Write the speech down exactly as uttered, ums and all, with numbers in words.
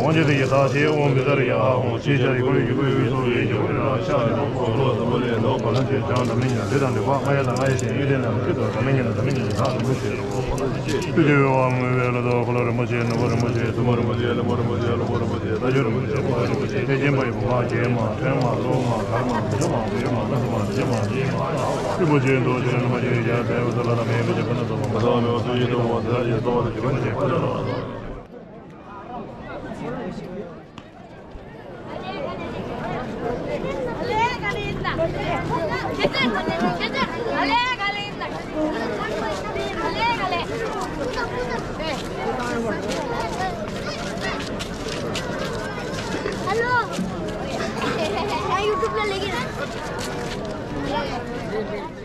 ཨོཾ་བི་ས་ར་ཡ་ཨ་ཧོ། ཨོཾ་བི་ས་ར་ཡ་ཨ་ཧོ། ཅི་ཤ་ཡི་ཀོ་ཡི་ཀོ་ཡི་སོ་ཡི་ཇོ་ར་ཤ་ནི་ལོ་ཀོ་ལོ་ཟམ་པ་ལེ་ལོ་བ་ལན་ཅེ་ཅང་དམ་མི་ཉ་དེ་དང་དེ་བ་ང་ཡ་དང་ང་ཡ་ཞེ་ཡི་དེ་ན་མི་ཁྱི་དོ་དམ་མི་ཉ་དམ་མི་ཉ་དེ་དང་དམ་མི་ཤེ། ཏུ་ཅི་ཝེ་ཝ་མུ་ཝེ་ལ་དོ་ཁོ་ལོ་རིན་པོ་ཆེ་ནུ་བོ་རིན་པོ་ཆེ་སུ་མོ་རིན་པོ་ཆེ་ལ་མོ་རིན་པོ་ཆེ་ལ་མོ་རིན་པོ་ཆེ་ད་ཡོ་རིན་པོ་ཆེ་ཕུ་བ་རིན་པོ་ཆེ་ཐེག་ཆེན་པ་ཡི་བུ་མ་རྒྱལ་མ་ཕན་མ་ལོ་མ་གར་མ་བུ་མ་བུ་མ་ལ་མ་ལ་མ་ལ་མ་རིན་པོ་ཆེ་མདོ་ཆེ་རིན་པོ་ཆེ་ཡ་ཕན་བུ་ས་ལ་ལ་མེ་བུ་ཆེ་ཕུ་ན་སོ་མ་མ་ས་མེ་བ་སུ་ཡི་དོ་མ་ས་ཡི་སོ་བ་ལ་ཇི་བ་ནི་ཇི་བ་ནི་ཇི་བ་ནི། हेलो। मैं YouTube पे लेके ना।